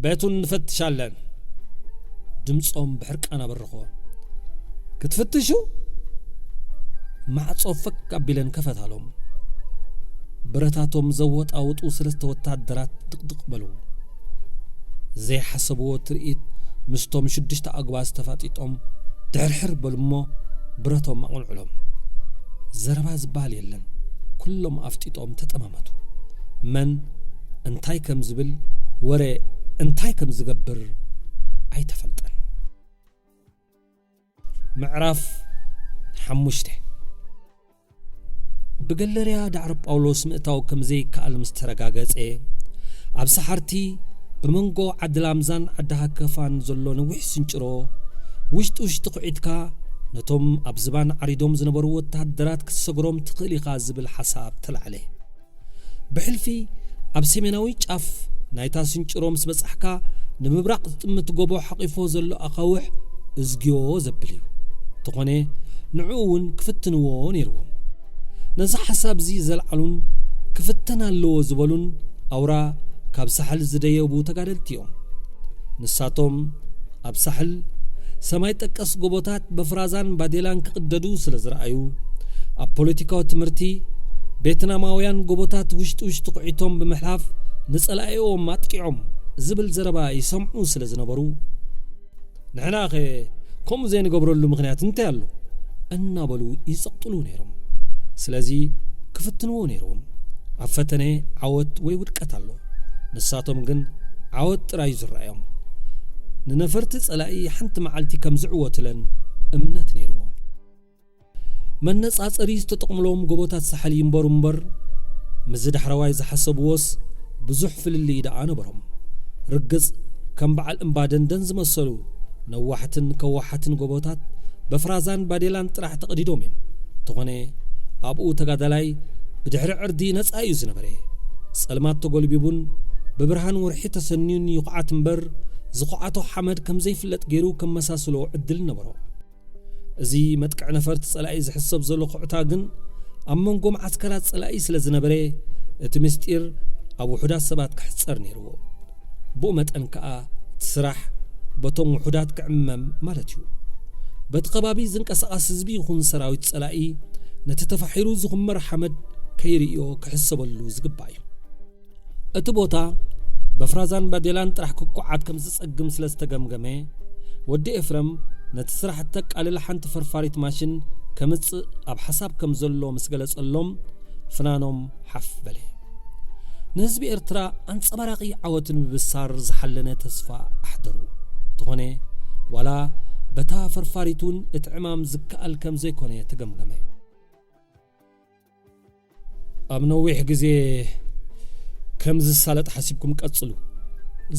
ቤቱን ንፈትሻለን። ድምጾም ብሕርቃን ኣበርኾ። ክትፍትሹ? ማዕጾ ፈክ ኣቢለን ከፈታሎም። ብረታቶም ዘወጣውጡ ሰለስተ ወታደራት ድቕድቕ በሉ። ዘይሓሰብዎ ትርኢት ምስቶም ሽዱሽተ ኣጉባዝ ተፋጢጦም ድሕርሕር በሉ እሞ ብረቶም ኣቕልዕሎም። ዘረባ ዝበሃል የለን። ኩሎም ኣፍጢጦም ተጠማመቱ። መን እንታይ ከም ዝብል፣ ወረ እንታይ ከም ዝገብር ኣይተፈልጠን። ምዕራፍ ሓሙሽተ። ብገለርያ ዳዕሮ ጳውሎስ ምእታው ከም ዘይከኣል ምስ ተረጋገጸ፣ ኣብ ሰሓርቲ ብመንጎ ዓዲ ላምዛን ዓዲ ሃከፋን ዘሎ ነዊሕ ስንጭሮ ውሽጢ ውሽጢ ኩዒትካ፣ ነቶም ኣብ ዝባን ዓሪዶም ዝነበሩ ወተሃደራት ክትሰግሮም ትኽእል ኢኻ ዝብል ሓሳብ ተላዕለ። ብሕልፊ ኣብ ሰሜናዊ ጫፍ ናይታ ስንጭሮ ምስ በጻሕካ፣ ንምብራቕ ዝጥምት ጎቦ ሓቒፎ ዘሎ ኣኻውሕ እዝግዮ ዘብል እዩ። እንተኾነ፣ ንዕኡ እውን ክፍትንዎ ነይርዎም። ነዚ ሓሳብ እዚ ዘልዓሉን ክፍተን ኣለዎ ዝበሉን ኣውራ ካብ ሳሕል ዝደየቡ ተጋደልቲ እዮም። ንሳቶም ኣብ ሳሕል ሰማይ ጠቀስ ጎቦታት በፍራዛን ባዴላን ክቕደዱ ስለ ዝረኣዩ፣ ኣብ ፖለቲካዊ ትምህርቲ፣ ቤትናማውያን ጎቦታት ውሽጢ ውሽጢ ኩዒቶም ብምሕላፍ ንጸላኢኦም ኣጥቂዖም ዝብል ዘረባ ይሰምዑ ስለ ዝነበሩ፣ ንሕናኸ ከምኡ ዘይንገብረሉ ምኽንያት እንታይ ኣሎ? እናበሉ ይጸቕጥሉ ነይሮም። ስለዚ ክፍትንዎ ነይርዎም። ኣብ ፈተነ ዓወት ወይ ውድቀት ኣሎ። ንሳቶም ግን ዓወት ጥራይ እዩ ዝረኣዮም። ንነፈርቲ ጸላኢ ሓንቲ መዓልቲ ከም ዝዕወትለን እምነት ነይርዎም። መነጻጸሪ ዝተጠቕምሎም ጎቦታት ሳሕል ይንበሩ እምበር፣ ምስዚ ዳሕረዋይ ዝሓሰብዎስ ብዙሕ ፍልልይ ደኣ ነበሮም። ርግጽ፣ ከም በዓል እምባ ደንደን ዝመሰሉ ነዋሕትን ከዋሓትን ጎቦታት በፍራዛን ባዴላን ጥራሕ ተቐዲዶም እዮም። እንተኾነ፣ ኣብኡ ተጋዳላይ ብድሕሪ ዕርዲ ነጻ እዩ ዝነበረ። ጸልማት ተጎልቢቡን ብብርሃን ወርሒ ተሰንዩን ይኹዓት እምበር፣ ዝኹዓቶ ሓመድ ከም ዘይፍለጥ ገይሩ ከመሳስሎ ዕድል ነበሮ። እዚ መጥቅዕ ነፈርቲ ጸላኢ ዝሕሰብ ዘሎ ኩዕታ ግን ኣብ መንጎ መዓስከራት ጸላኢ ስለ ዝነበረ፣ እቲ ምስጢር ኣብ ውሑዳት ሰባት ክሕጸር ነይርዎ። ብኡ መጠን ከኣ እቲ ስራሕ በቶም ውሑዳት ክዕመም ማለት እዩ። በቲ ከባቢ ዝንቀሳቐስ ህዝቢ ይኹን ሰራዊት ጸላኢ ነቲ ተፋሒሩ ዝኹመር ሓመድ ከይርእዮ ክሕሰበሉ ዝግባእ እዩ። እቲ ቦታ በፍራዛን ባዴላን ጥራሕ ክኳዓት ከም ዝጸግም ስለ ዝተገምገመ፣ ወዲ ኤፍረም ነቲ ስራሕ እተቃልል ሓንቲ ፈርፋሪት ማሽን ከምጽእ ኣብ ሓሳብ ከም ዘሎ ምስ ገለጸሎም፣ ፍናኖም ሓፍ በለ። ንህዝቢ ኤርትራ ኣንጸባራቒ ዓወት ንምብሳር ዝሓለነ ተስፋ ኣሕደሩ። እንተኾነ፣ ዋላ በታ ፈርፋሪት እውን እቲ ዕማም ዝከኣል ከም ዘይኮነ ተገምገመ። ኣብ ነዊሕ ግዜ ከም ዝሳለጥ ሓሲብኩም ቀጽሉ፣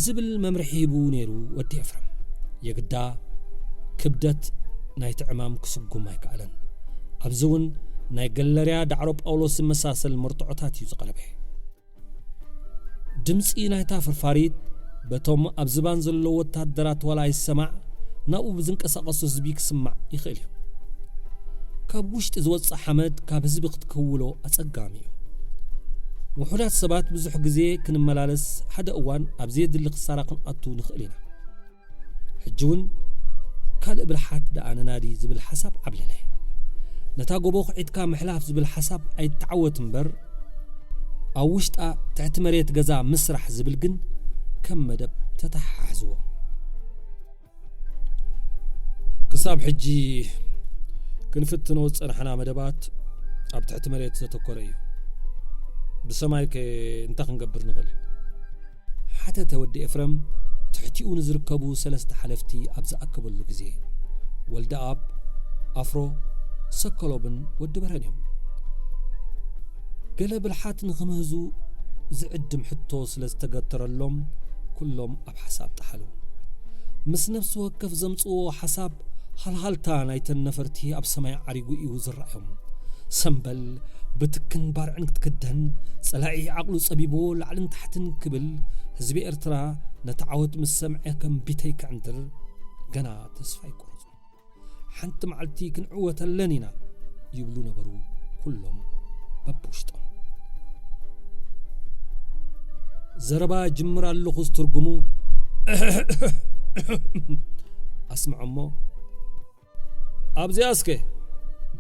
ዝብል መምርሒ ሂቡ ነይሩ ወዲ ኤፍረም። የግዳ ክብደት ናይቲ ዕማም ክስጉም ኣይከኣለን። ኣብዚ እውን ናይ ገለርያ ዳዕሮ ጳውሎስ ዝመሳሰል መርትዖታት እዩ ዝቐረበ። ድምጺ ናይታ ፍርፋሪት በቶም ኣብ ዝባን ዘለዉ ወተሃደራት ዋላ ኣይሰማዕ፣ ናብኡ ብዝንቀሳቐሱ ህዝቢ ክስማዕ ይኽእል እዩ። ካብ ውሽጢ ዝወጽእ ሓመድ ካብ ህዝቢ ክትክውሎ ኣጸጋሚ እዩ። ውሑዳት ሰባት ብዙሕ ግዜ ክንመላለስ፣ ሓደ እዋን ኣብ ዘየድሊ ክሳራ ክንኣቱ ንኽእል ኢና። ሕጂ እውን ካልእ ብልሓት ደኣ ነናዲ ዝብል ሓሳብ ዓብለለ። ነታ ጎቦ ኩዒትካ ምሕላፍ ዝብል ሓሳብ ኣይተዓወት እምበር፣ ኣብ ውሽጣ ትሕቲ መሬት ገዛ ምስራሕ ዝብል ግን ከም መደብ ተተሓሕዝዎ። ክሳብ ሕጂ ክንፍትኖ ዝጸናሕና መደባት ኣብ ትሕቲ መሬት ዘተኮረ እዩ። ብሰማይከ እንታይ ክንገብር ንኽእል? ሓተተ ወዲ ኤፍረም ትሕቲኡ ንዝርከቡ ሰለስተ ሓለፍቲ ኣብ ዝኣከበሉ ግዜ። ወልደኣብ፣ ኣፍሮ፣ ሰከሎብን ወዲ በርሀን እዮም። ገለ ብልሓት ንኽምህዙ ዝዕድም ሕቶ ስለ ዝተገተረሎም፣ ኩሎም ኣብ ሓሳብ ጠሓሉ። ምስ ነፍሲ ወከፍ ዘምጽእዎ ሓሳብ፣ ሃልሃልታ ናይተን ነፈርቲ ኣብ ሰማይ ዓሪጉ እዩ ዝረኣዮም። ሰምበል ብትክን ባርዕን ክትክደን፣ ጸላኢ ዓቕሉ ጸቢብዎ ላዕልን ታሕትን ክብል፣ ህዝቢ ኤርትራ ነቲ ዓወት ምስ ሰምዐ ከም ቢተይ ክዕንድር፣ ገና ተስፋ ኣይቆረጹን። ሓንቲ መዓልቲ ክንዕወተለን ኢና ይብሉ ነበሩ ኩሎም በብውሽጦም። ዘረባ ጅምር ኣለኹ ዝትርጉሙ ኣስምዖ እሞ፣ ኣብዚኣ እስከ፣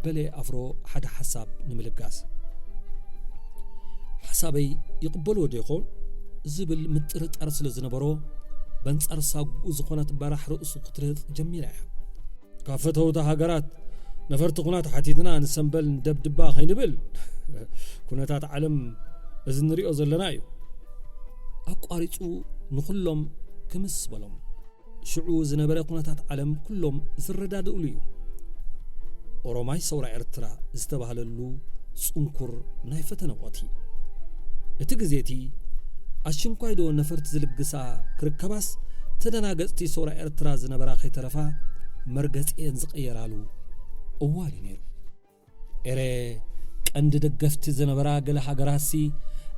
በለ ኣፍሮ ሓደ ሓሳብ ንምልጋስ። ሓሳበይ ይቕበልዎ ዶ ይኸውን ዝብል ምጥርጣር ስለ ዝነበሮ፣ በንጻር ሳጉኡ ዝኾነት በራሕ ርእሱ ክትርህጥ ጀሚራ እያ። ካብ ፈተውቲ ሃገራት ነፈርቲ ኩናት ሓቲትና ንሰምበል ንደብድባ ከይንብል፣ ኩነታት ዓለም እዚ ንሪኦ ዘለና እዩ። ኣቋሪጹ ንኹሎም ክምስ በሎም። ሽዑ ዝነበረ ኩነታት ዓለም ኩሎም ዝረዳድእሉ እዩ። ኦሮማይ ሰውራ ኤርትራ ዝተባህለሉ ጽንኩር ናይ ፈተነ ወቕቲ። እቲ ግዜ እቲ ኣሽንኳይ ዶ ነፈርቲ ዝልግሳ ክርከባስ፣ ተደናገጽቲ ሰውራ ኤርትራ ዝነበራ ከይተረፋ መርገጺኤን ዝቐየራሉ እዋን እዩ ነይሩ። ኤረ ቀንዲ ደገፍቲ ዝነበራ ገለ ሃገራትሲ፣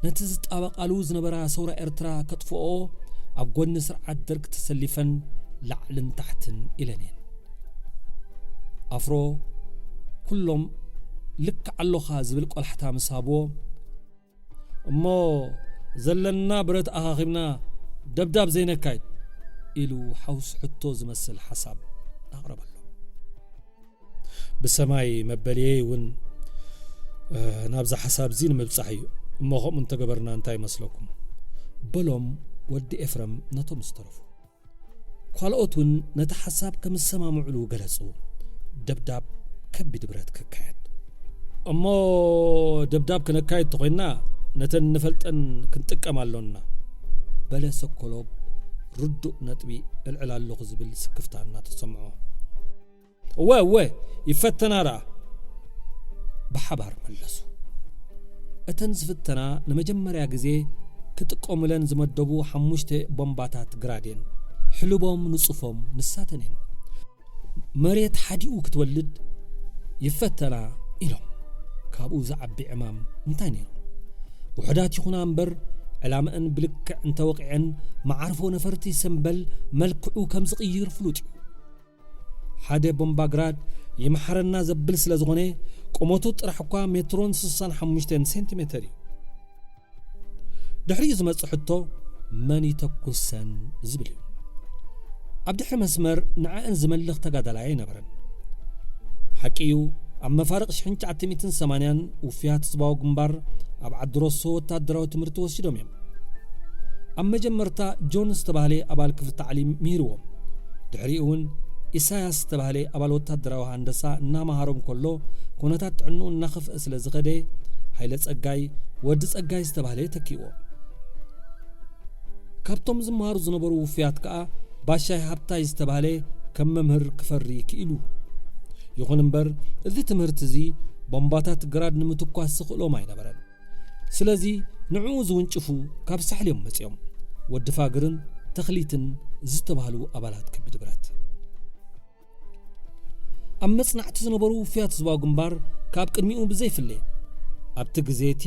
ነቲ ዝጣበቃሉ ዝነበራ ሰውራ ኤርትራ ከጥፍኦ ኣብ ጎኒ ስርዓት ደርግ ተሰሊፈን ላዕልን ታሕትን ኢለን እየን። ኣፍሮ ኩሎም ልክዕ ኣሎኻ ዝብል ቆላሕታ ምስ ሃብዎ፣ እሞ ዘለና ብረት ኣኻኺብና ደብዳብ ዘይነካይድ ኢሉ ሓውስ ሕቶ ዝመስል ሓሳብ ኣቕረበሎም። ብሰማይ መበልየይ እውን፣ እ፣ ናብዛ ሓሳብ እዚ ንምብጻሕ እዩ። እሞ ከምኡ እንተገበርና እንታይ ይመስለኩም? በሎም ወዲ ኤፍረም ነቶም ዝተረፉ። ካልኦት እውን ነቲ ሓሳብ ከም ዝሰማምዕሉ ገለጹ። ደብዳብ ከቢድ ብረት ክካየድ። እሞ ደብዳብ ክነካየድ ተኾይንና ነተን ንፈልጠን ክንጥቀም ኣሎና። በለ ሰኮሎብ ርዱእ ነጥቢ እልዕል ኣለኹ ዝብል ስክፍታ እናተሰምዖ። እወ፣ እወ፣ ይፈተና ደኣ። ብሓባር መለሱ። እተን ዝፍተና ንመጀመርያ ግዜ ክጥቀሙለን ዝመደቡ ሓሙሽተ ቦምባታት ግራድ እየን። ሕልቦም ንጹፎም ንሳተን እየን። መሬት ሓዲኡ ክትወልድ ይፈተና ኢሎም። ካብኡ ዝዓቢ ዕማም እንታይ ነይሩ? ውሑዳት ይኹና እምበር፣ ዕላምአን ብልክዕ እንተወቂዐን፣ መዓርፎ ነፈርቲ ሰምበል መልክዑ ከም ዝቕይር ፍሉጥ እዩ። ሓደ ቦምባ ግራድ ይምሓረና ዘብል ስለ ዝኾነ፣ ቁመቱ ጥራሕ እኳ ሜትሮን ስሳን ሓሙሽተን ሴንቲሜተር እዩ። ድሕሪኡ ዝመጽእ ሕቶ፣ መን ይተኩሰን ዝብል እዩ። ኣብ ድሕሪ መስመር ንዐአን ዝመልኽ ተጋዳላይ ኣይነበረን። ሓቂ እዩ፣ ኣብ መፋርቕ ሽሕን ትሽዓተ ሚእትን ሰማንያን ውፍያት ህዝባዊ ግንባር ኣብ ዓዲ ሮሶ ወታደራዊ ትምህርቲ ወሲዶም እዮም። ኣብ መጀመርታ ጆን ዝተባህለ ኣባል ክፍሊ ታዕሊም ምሂርዎም። ድሕሪኡ እውን ኢሳያስ ዝተባህለ ኣባል ወታደራዊ ሃንደሳ እናመሃሮም ከሎ፣ ኩነታት ጥዕንኡ እናኸፍአ ስለ ዝኸደ፣ ሃይለ ጸጋይ፣ ወዲ ጸጋይ ዝተባህለ ተኪእዎ። ካብቶም ዝመሃሩ ዝነበሩ ውፉያት ከኣ፣ ባሻይ ሃብታይ ዝተባህለ ከም መምህር ክፈሪ ክኢሉ። ይኹን እምበር፣ እዚ ትምህርቲ እዚ ቦምባታት ግራድ ንምትኳስ ዝኽእሎም ኣይነበረን። ስለዚ ንዕኡ ዝውንጭፉ ካብ ሳሕል እዮም መጺኦም። ወዲ ፋግርን ተኽሊትን ዝተባህሉ ኣባላት ከቢድ ብረት። ኣብ መጽናዕቲ ዝነበሩ ውፉያት ህዝባዊ ግንባር ካብ ቅድሚኡ ብዘይፍለ፣ ኣብቲ ግዜ እቲ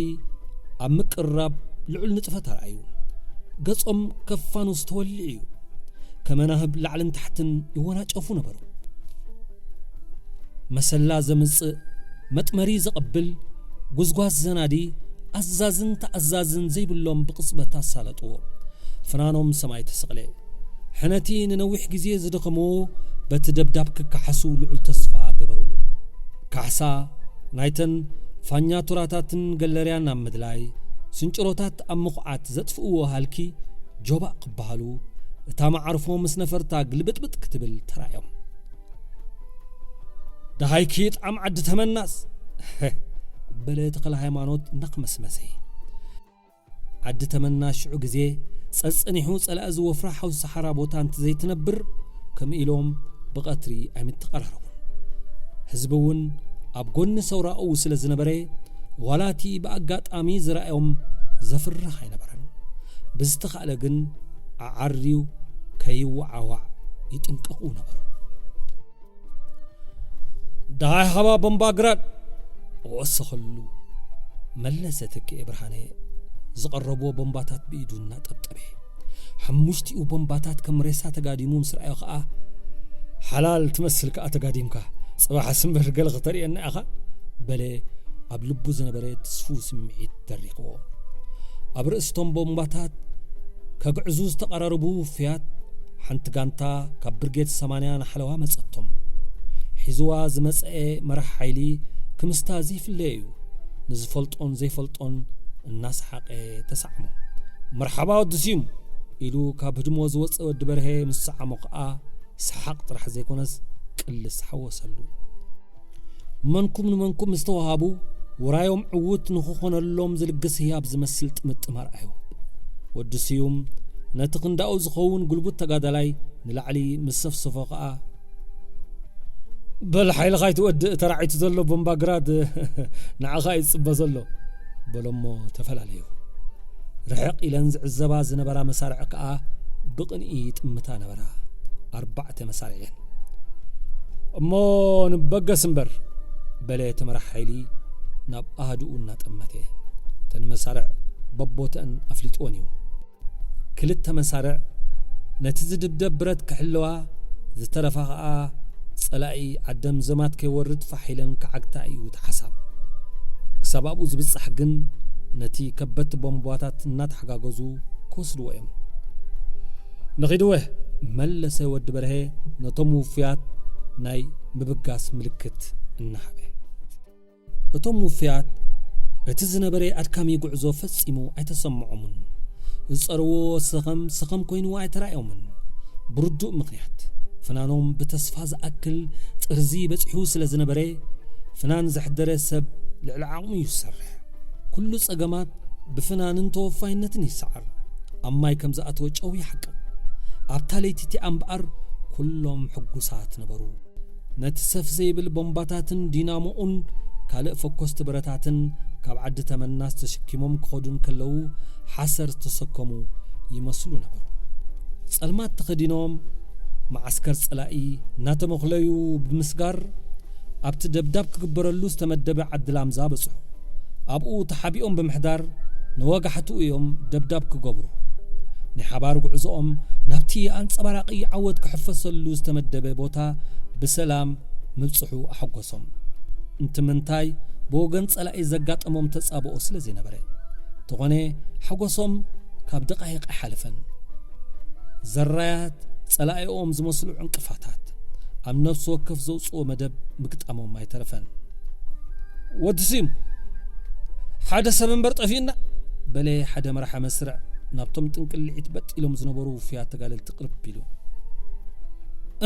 ኣብ ምቅርራብ ልዑል ንጥፈት ኣርኣዩ። ገጾም ከፋኑስ ተወሊዑ እዩ። ከመናህብ ላዕልን ታሕትን ይወናጨፉ ነበሩ። መሰላ ዘምጽእ፣ መጥመሪ ዘቐብል፣ ጉዝጓዝ ዘናዲ፣ ኣዛዝን ተኣዛዝን ዘይብሎም ብቕጽበት ኣሳለጥዎ። ፍናኖም ሰማይ ተሰቕለ። ሕነቲ ንነዊሕ ግዜ ዝደኸምዎ በቲ ደብዳብ ክከሓሱ ልዑል ተስፋ ገበሩ። ካሕሳ ናይተን ፋኛቱራታትን ገለርያን ኣብ ምድላይ፣ ስንጭሮታት ኣብ ምኹዓት ዘጥፍእዎ ሃልኪ ጆባእ ክበሃሉ፣ እታ መዓርፎ ምስ ነፈርታ ግልብጥብጥ ክትብል ተራእዮም። ደሃይኪ ጣዕሚ ዓዲ ተመናስ፣ በለ ተኽለ ሃይማኖት እናኽመስመሰ። ዓዲ ተመና ሽዑ ግዜ ጸጸኒሑ ጸላኢ ዝወፍራ ሓውሲ ሰሓራ ቦታ እንተ ዘይትነብር፣ ከምኡ ኢሎም ብቐትሪ ኣይምተቐራረቡን። ህዝቢ እውን ኣብ ጎኒ ሰውራኡ ስለ ዝነበረ፣ ዋላ እቲ ብኣጋጣሚ ዝረኣዮም ዘፍርህ ኣይነበረን። ብዝተኻእለ ግን ኣዓርዩ ከይወዓዋዕ ይጥንቀቑ ነበሩ። ደሃይ ሃባ ቦምባ ግራድ፣ ወሰኸሉ፣ መለሰ ተኪኤ ብርሃነ ዝቐረብዎ ቦምባታት ብኢዱ እናጠብጠበ። ሓሙሽቲኡ ቦምባታት ከም ሬሳ ተጋዲሙ ምስ ረኣዮ ኸኣ፣ ሓላል ትመስል ከኣ ተጋዲምካ፣ ጽባሕስ እምበር ገለ ከተርእየና ኢኻ፣ በለ ኣብ ልቡ ዝነበረ ትስፉው ስምዒት ደሪኽዎ። ኣብ ርእስቶም ቦምባታት ከግዕዙ ዝተቐራረቡ ውፍያት ሓንቲ ጋንታ ካብ ብርጌድ ሰማንያ ንሓለዋ መጸቶም። ሒዝዋ ዝመጸኤ መራሕ ሓይሊ ክምስታ ዘይፍለየ እዩ። ንዝፈልጦን ዘይፈልጦን እናሰሓቐ ተሳዕሞ። "መርሓባ ወዲ ስዩም!" ኢሉ ካብ ህድሞ ዝወጸ ወዲ በርሄ ምስ ሰዓሞ ከኣ ሰሓቕ ጥራሕ ዘይኮነስ ቅልስ ሓወሰሉ። መንኩም ንመንኩም ምስ ተዋሃቡ፣ ውራዮም ዕዉት ንኽኾነሎም ዝልግስ ህያብ ዝመስል ጥምጥም ኣርኣዩ። ወዲ ስዩም ነቲ ክንዳኡ ዝኸውን ጉልቡት ተጋዳላይ ንላዕሊ ምስ ሰፍሰፎ ኸኣ፣ "በል ሓይልኻ ኣይትወድእ፣ ተራዒቱ ዘሎ ቦምባ ግራድ ንዓኻ እዩ ዝጽበ ዘሎ" በሎሞ ተፈላለዩ። ርሕቕ ኢለን ዝዕዘባ ዝነበራ መሳርዕ ከኣ ብቕንኢ ይጥምታ ነበራ። ኣርባዕተ መሳርዕ እየን። "እሞ ንበገስ እምበር" በለ እቲ መራሕ ሓይሊ ናብ ኣሃዱኡ እናጠመተ። እተን መሳርዕ በቦተአን ኣፍሊጥወን እዩ። ክልተ መሳርዕ ነቲ ዝድብደብ ብረት ክሕልዋ፣ ዝተረፋ ኸኣ ጸላኢ ዓደም ዘማት ከይወርድ ፋሕ ኢለን ክዓግታ እዩ እቲ ሓሳብ። ክሳብ ኣብኡ ዝብጻሕ ግን ነቲ ከበድቲ ቦምባታት እናተሓጋገዙ ክወስድዎ እዮም። "ንኺድወ!" መለሰ ወዲ በርሄ ነቶም ውፉያት ናይ ምብጋስ ምልክት እናሃበ። እቶም ውፉያት እቲ ዝነበረ ኣድካሚ ጉዕዞ ፈጺሙ ኣይተሰምዖምን። ዝጸርዎ ሰኸም ሰኸም ኮይኑ ኣይተራእዮምን። ብርዱእ ምኽንያት፣ ፍናኖም ብተስፋ ዝኣክል ጥርዚ በጺሑ ስለ ዝነበረ፣ ፍናን ዘሕደረ ሰብ ልዕሊ ዓቕሙ እዩ ዝሰርሕ። ኩሉ ጸገማት ብፍናንን ተወፋይነትን ይሰዓር። ኣብ ማይ ከም ዝኣተወ ጨው ይሓቅቕ። ኣብታ ለይቲ እቲኣ እምበኣር ኩሎም ሕጉሳት ነበሩ። ነቲ ሰፍ ዘይብል ቦምባታትን ዲናሞኡን ካልእ ፈኮስቲ ብረታትን ካብ ዓዲ ተመናስ ተሸኪሞም ክኸዱ እንከለዉ ሓሰር ዝተሰከሙ ይመስሉ ነበሩ። ጸልማት ተኸዲኖም መዓስከር ጸላኢ እናተመኽለዩ ብምስጋር ኣብቲ ደብዳብ ክግበረሉ ዝተመደበ ዓዲ ላምዛ በጽሑ። ኣብኡ ተሓቢኦም ብምሕዳር ንወጋሕትኡ እዮም ደብዳብ ክገብሩ። ናይ ሓባር ጉዕዞኦም ናብቲ ኣንጸባራቒ ዓወት ክሕፈሰሉ ዝተመደበ ቦታ ብሰላም ምብጽሑ ኣሐጎሶም። እንትምንታይ ብወገን ጸላኢ ዘጋጠሞም ተጻብኦ ስለ ዘይነበረ። እንተኾነ ሓጎሶም ካብ ደቓይቕ ኣይሓለፈን። ዘራያት ጸላኢኦም ዝመስሉ ዕንቅፋታት ኣብ ነፍሲ ወከፍ ዘውጽኦ መደብ ምግጣሞም ኣይተረፈን። "ወዲ ስዩም፣ ሓደ ሰብ እምበር ጠፊእና!" በለ ሓደ መራሒ መስርዕ ናብቶም ጥንቅልዒት በጥ ኢሎም ዝነበሩ ውፉያት ተጋደልቲ ቅርብ ኢሉ።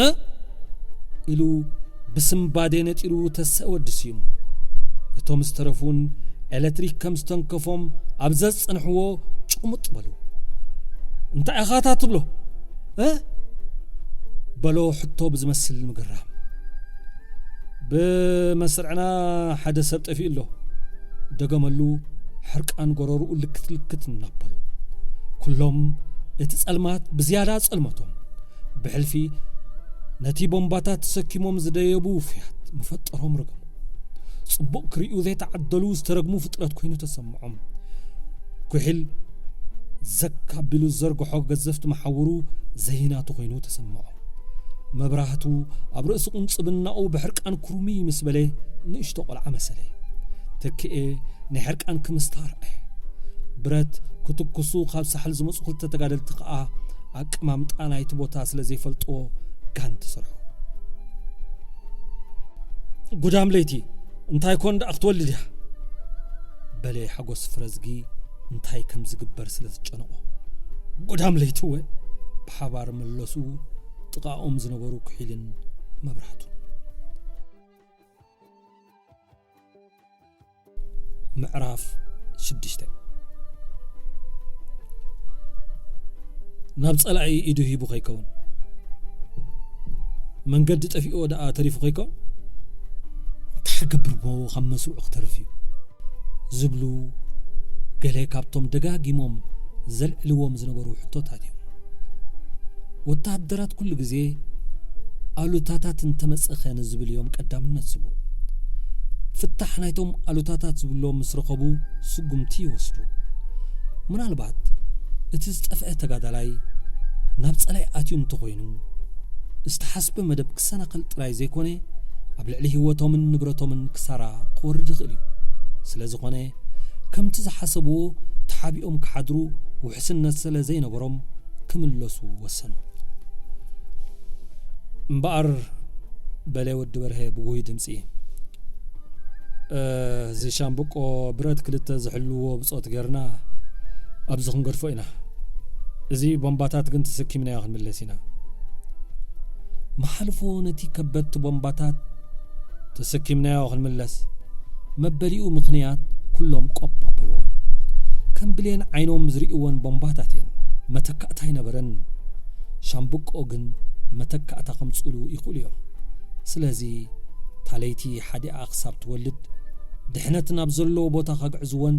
"እ?" ኢሉ ብስምባዴ ነጢሩ ተሰ ወዲ ስዩም። እቶም ዝተረፉን ኤሌክትሪክ ከም ዝተንከፎም ኣብ ዘጸንሕዎ ጭሙጥ በሉ። "እንታይ ኢኻ እታ ትብሎ? እ?" በሎ ሕቶ ብዝመስል ምግራም። "ብመስርዕና ሓደ ሰብ ጠፊኡ ኣሎ" ደገመሉ፣ ሕርቃን ጎረርኡ ልክት ልክት እናበሎ። ኩሎም እቲ ጸልማት ብዝያዳ ጸልመቶም። ብሕልፊ ነቲ ቦምባታት ተሰኪሞም ዝደየቡ ውፉያት መፈጠሮም ረገሙ። ጽቡቕ ክርእዩ ዘይተዓደሉ ዝተረግሙ ፍጥረት ኮይኑ ተሰምዖም። ኩሒል ዘክ ኣቢሉ ዝዘርግሖ ገዘፍቲ መሓውሩ ዘይናቱ ኮይኑ ተሰምዖ። መብራህቱ ኣብ ርእሲ ቁንጽብናኡ ብሕርቃን ኩርሚ ምስ በለ ንእሽቶ ቆልዓ መሰለ። ተኪኤ ናይ ሕርቃን ክምስታ ኣርኣየ። ብረት ክትኩሱ ካብ ሳሕል ዝመጹ ክልተ ተጋደልቲ ከኣ ኣቀማምጣ ናይቲ ቦታ ስለ ዘይፈልጥዎ ጋን ተሰርሑ። "ጉዳም ለይቲ እንታይ ኮን ደኣ ክትወልድ እያ?" በለ ሓጎስ ፍረዝጊ እንታይ ከም ዝግበር ስለ ዝጨነቖ። "ጉዳም ለይቲ እወ!" ብሓባር መለሱ ጥቓኦም ዝነበሩ ኩሒልን መብራህቱን። ምዕራፍ ሽዱሽተ። ናብ ጸላኢ ኢዱ ሂቡ ከይከውን፣ መንገዲ ጠፊእዎ ደኣ ተሪፉ ከይከውን፣ እንታይ ክገብር እሞ ካብ መስርዑ ክተርፍ እዩ? ዝብሉ ገለ ካብቶም ደጋጊሞም ዘልዕልዎም ዝነበሩ ሕቶታት እዮም። ወተሃደራት ኩሉ ግዜ ኣሉታታት እንተመጸኸ ንዝብል እዮም ቀዳምነት ዝህቡ። ፍታሕ ናይቶም ኣሉታታት ዝብሎም ምስ ረኸቡ ስጉምቲ ይወስዱ። ምናልባት እቲ ዝጠፍአ ተጋዳላይ ናብ ጸላኢ ኣትዩ እንተኾይኑ፣ ዝተሓስበ መደብ ክሰናኸል ጥራይ ዘይኮነ፣ ኣብ ልዕሊ ህይወቶምን ንብረቶምን ክሳራ ክወርድ ይኽእል እዩ። ስለ ዝኾነ፣ ከምቲ ዝሓሰብዎ ተሓቢኦም ክሓድሩ ውሕስነት ስለ ዘይነበሮም፣ ክምለሱ ወሰኑ። እምበኣር፣ በለ ወዲ በርሀ ብጉሁይ ድምፂ፣ "እ፣ እዚ ሻምብቆ ብረት ክልተ ዝሕልዎ ብጾት ጌርና ኣብዚ ክንገድፎ ኢና። እዚ ቦምባታት ግን ተሰኪምናዮ ክንምለስ ኢና።" መሓልፎ ነቲ ከበድቲ ቦምባታት ተሰኪምናዮ ክንምለስ መበሊኡ ምኽንያት ኩሎም ቆብ ኣበልዎ። ከም ብሌን ዓይኖም ዝርእይወን ቦምባታት እየን። መተካእታ ኣይነበረን። ሻምብቆ ግን መተካእታ ከምጽእሉ ይኽእሉ እዮም። ስለዚ፣ እታ ለይቲ ሓዲኣ ክሳብ ትወልድ፣ ድሕነት ናብ ዘለዎ ቦታ ከግዕዝወን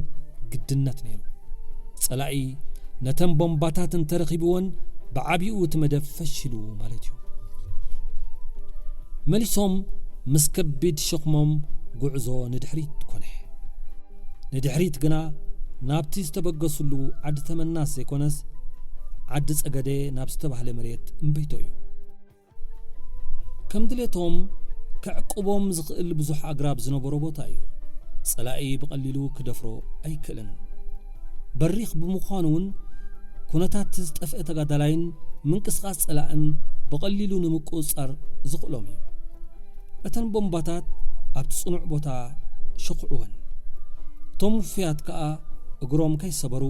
ግድነት ነይሩ። ጸላኢ ነተን ቦምባታት እንተረኺብወን፣ ብዓቢኡ እቲ መደብ ፈሺሉ ማለት እዩ። መሊሶም ምስ ከቢድ ሸኽሞም ጉዕዞ ንድሕሪት ኮነ። ንድሕሪት ግና ናብቲ ዝተበገስሉ ዓዲ ተመናስ ዘይኮነስ፣ ዓዲ ጸገደ ናብ ዝተባህለ መሬት እምበይቶ እዩ። ከም ድሌቶም ከዕቅቦም ዝኽእል ብዙሕ ኣግራብ ዝነበሮ ቦታ እዩ። ጸላኢ ብቐሊሉ ክደፍሮ ኣይክእልን። በሪኽ ብምዃኑ እውን፣ ኩነታት ዝጠፍአ ተጋዳላይን ምንቅስቓስ ጸላእን ብቐሊሉ ንምቁጽጻር ዝኽእሎም እዩ። እተን ቦምባታት ኣብቲ ጽኑዕ ቦታ ሸኹዕወን። እቶም ውፉያት ከኣ እግሮም ከይሰበሩ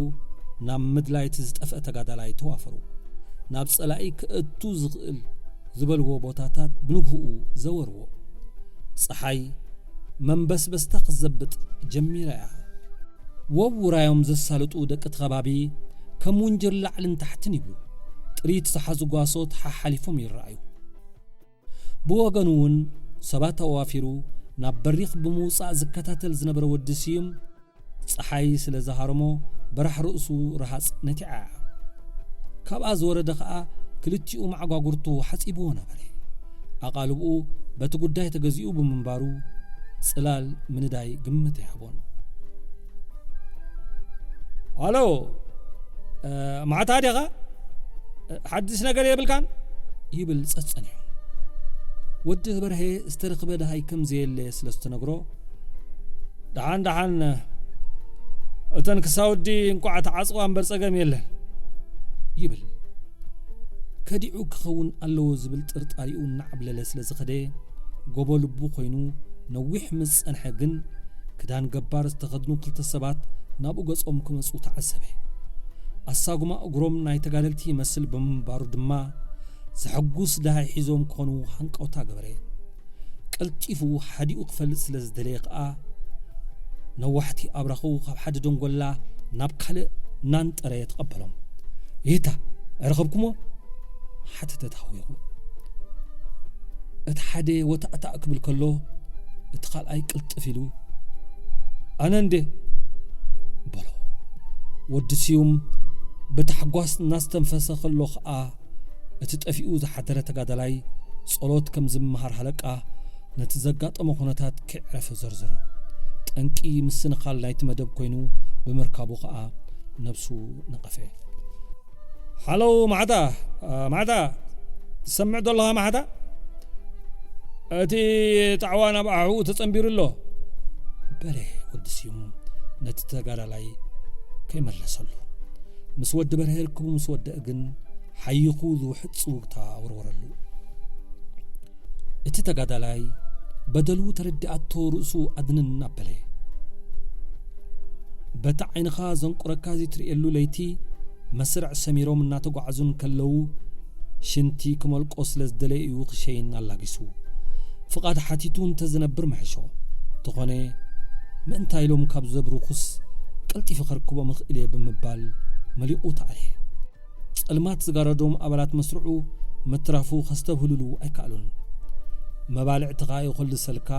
ናብ ምድላይ እቲ ዝጠፍአ ተጋዳላይ ተዋፈሩ። ናብ ጸላኢ ክእቱ ዝኽእል ዝበልዎ ቦታታት ብንግህኡ ዘወርዎ። ጸሓይ መንበስበስታ ክዘብጥ ጀሚራ እያ። ወውራዮም ዘሳልጡ ደቂ እቲ ከባቢ ከም ውንጅር ላዕልን ታሕትን ይብሉ። ጥሪት ዝሓዙ ጓሶት ሓሓሊፎም ይረኣዩ። ብወገኑ እውን ሰባት ኣዋፊሩ ናብ በሪኽ ብምውጻእ ዝከታተል ዝነበረ ወዲ ስዩም፣ ጸሓይ ስለ ዝሃረሞ በራሕ ርእሱ ረሃጽ ነቲዓ እያ። ካብኣ ዝወረደ ኸኣ ክልቲኡ መዓጓጉርቱ ሓጺብዎ ነበረ። ኣቓልብኡ በቲ ጉዳይ ተገዚኡ ብምንባሩ ጽላል ምንዳይ ግምት ኣይሃቦን። "ሃሎ፣ እ፣ ማዕታ ዲኻ? እ፣ ሓድሽ ነገር የብልካን?" ይብል ጸጸኒሑ። ወዲ በርሄ ዝተረኽበ ደሃይ ከም ዘየለ ስለ ዝተነግሮ፣ "ደሓን፣ ደሓን፣ እተን ክሳውዲ እንቋዕ ተዓጽዋ እምበር ጸገም የለን" ይብል። ከዲዑ ክኸውን ኣለዎ ዝብል ጥርጣሪኡ እናዓብለለ ስለ ዝኸደ፣ ጎቦ ልቡ ኮይኑ ነዊሕ ምስ ጸንሐ ግን፣ ክዳን ገባር ዝተኸድኑ ክልተ ሰባት ናብኡ ገጾም ክመጹ ተዓዘበ። ኣሳጉማ እግሮም ናይ ተጋደልቲ ይመስል ብምንባሩ ድማ፣ ዘሐጉስ ደሃይ ሒዞም ክኾኑ ሃንቀውታ ገበረ። ቀልጢፉ ሓዲኡ ክፈልጥ ስለ ዝደለየ ከኣ፣ ነዋሕቲ ኣብራኹ ካብ ሓደ ደንጎላ ናብ ካልእ እናንጠረ ተቐበሎም። "ይታ፣ ኣይረኸብኩሞ?" ሓተተ ተሃዊኹ። እቲ ሓደ ወታእታእ ክብል ከሎ፣ እቲ ካልኣይ ቅልጥፍ ኢሉ፣ "ኣነ እንዴ?" በሎ። ወዲ ስዩም ብታሕጓስ እናስተንፈሰ ከሎ ኸኣ፣ እቲ ጠፊኡ ዝሓደረ ተጋዳላይ ጸሎት ከም ዝመሃር ሃለቃ፣ ነቲ ዘጋጠሞ ኩነታት ከይዕረፈ ዘርዘሮ። ጠንቂ ምስንኻል ናይቲ መደብ ኮይኑ ብምርካቡ ኸኣ ነብሱ ነቐፈ። "ሓለው ማዕታ፣ ማዕታ፣ ትሰምዕ ዶ ኣለኻ ማዕታ? እቲ ጣዕዋ ናብ ኣሕኡ ተጸንቢሩ ኣሎ" በለ ወዲ ስዩም ነቲ ተጋዳላይ ከይመለሰሉ። ምስ ወዲ በርሀ ርክቡ ምስ ወደአ ግን ሓይኹ ዝውሕጥ ጽውግታ ወርወረሉ። እቲ ተጋዳላይ በደሉ ተረዲኣቶ ርእሱ ኣድንን ኣበለ። በቲ ዓይንኻ ዘንቁረካ ዘይትርእየሉ ለይቲ መስርዕ ሰሚሮም እናተጓዓዙ እንከለዉ ሽንቲ ክመልቆ ስለ ዝደለየ እዩ ክሸይን ኣላጊሱ። ፍቓድ ሓቲቱ እንተዝነብር ምሕሾ። እንተኾነ ምእንታይ ኢሎም ካብ ዘብርኹስ ቀልጢፈ ከርክቦም እኽእል እየ ብምባል መሊቑ ተኣልየ። ጸልማት ዝጋረዶም ኣባላት መስርዑ ምትራፉ ከስተብህልሉ ኣይከኣሉን። መባልዕትኻ ይኹልሰልካ፣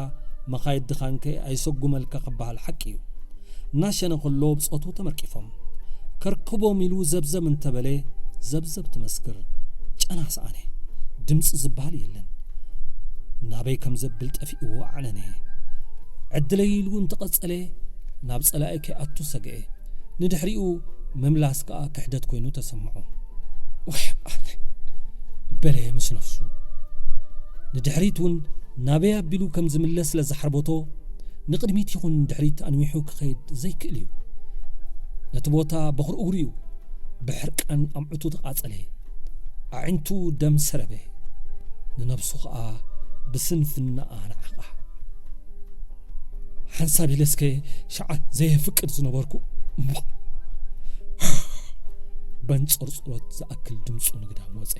መኻይድኻንከ ኣይሰጉመልካ ክበሃል ሓቂ እዩ። እናሸነ ከሎ ብጾቱ ተመርቂፎም። ከርክቦም ኢሉ ዘብዘብ እንተበለ፣ ዘብዘብ ትመስክር። ጨና ሰኣነ። ድምጺ ዝበሃል የለን። ናበይ ከም ዘብል ጠፊእዎ ኣዕነነ። ዕድለይ ኢሉ እንተቐጸለ፣ ናብ ጸላኢ ከይኣቱ ሰግኤ። ንድሕሪኡ ምምላስ ከኣ ክሕደት ኮይኑ ተሰምዖ። "ዋሕ ኣነ" በለ ምስ ነፍሱ። ንድሕሪት እውን ናበይ ኣቢሉ ከም ዝምለስ ስለ ዝሓርበቶ፣ ንቕድሚት ይኹን ንድሕሪት ኣንዊሑ ክኸይድ ዘይክእል እዩ። ነቲ ቦታ በኹሪ እግሩ እዩ ብሕርቃን ኣምዕቱ ተቓጸለ። ኣዒንቱ ደም ሰረበ። ንነብሱ ኸኣ ብስንፍናኣ ነዓቓ። ሓንሳብ ኢለስከ ሸዓ ዘየፍቅድ ዝነበርኩ፣ እምቧ! በንጸርጽሮት ዝኣክል ድምጹ ንግዳም ወጸ።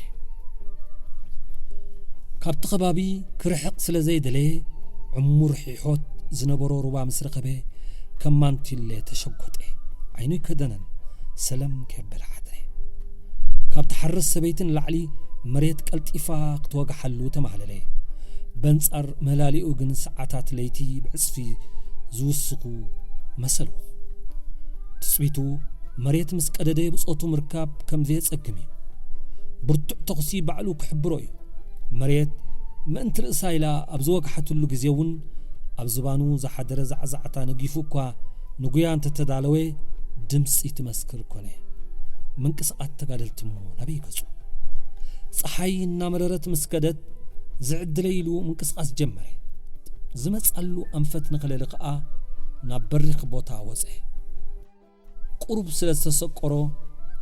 ካብቲ ከባቢ ክርሕቕ ስለ ዘይደለየ፣ ዕሙር ሒሖት ዝነበሮ ሩባ ምስ ረኸበ፣ ከም ማንቲለ ተሸጎጠ። ዓይኑ ኣይከደነን፣ ሰለም ከየበለ ሓደረ። ካብ ትሓርስ ሰበይቲ ንላዕሊ መሬት ቀልጢፋ ክትወግሓሉ ተማህለለ። በንጻር መላሊኡ ግን ሰዓታት ለይቲ ብዕጽፊ ዝውስኹ መሰልዎ። ትጽቢቱ መሬት ምስ ቀደደ ብጾቱ ምርካብ ከም ዘየጸግም እዩ። ብርቱዕ ተኹሲ ባዕሉ ክሕብሮ እዩ። መሬት ምእንቲ ርእሳ ኢላ ኣብ ዝወግሓትሉ ግዜ እውን ኣብ ዝባኑ ዝሓደረ ዛዕዛዕታ ነጊፉ እኳ ንጉያ እንተተዳለወ ድምጺ ትመስክር ኮነ። ምንቅስቓስ ተጋደልቲ እሞ ናበይ ገጹ? ጸሓይ እናመረረት ምስ ከደት ዝዕድለይ ኢሉ ምንቅስቓስ ጀመረ። ዝመጻሉ ኣንፈት ንኽለሊ ከኣ ናብ በሪኽ ቦታ ወጸ። ቁሩብ ስለ ዝተሰቆሮ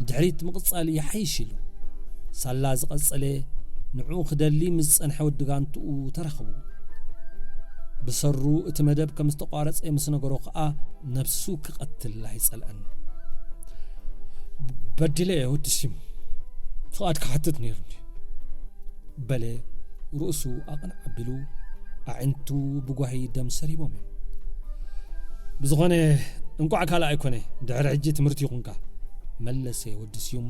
ንድሕሪት ምቕጻል ይሓይሽ ኢሉ። ሳላ ዝቐጸለ ንዕኡ ክደሊ ምስ ዝጸንሐ ወዲ ጋንትኡ ተራኸቡ። ብሰሩ እቲ መደብ ከም ዝተቋረጸ ምስ ነገሮ ከኣ ነብሱ ክቐትል ኣይጸልአን። በዲለ እየ ወዲ ሲም፣ ፍቓድ ክሓትት ነይሩኒ። በለ ርእሱ ኣቕንዕ ኣቢሉ፣ ኣዒንቱ ብጓሂ ደም ሰሪቦም እዮም። ብዝኾነ እንቋዕ ካልእ ኣይኮነ፣ ድሕሪ ሕጂ ትምህርቲ ይኹንካ፣ መለሰ ወዲ ስዩም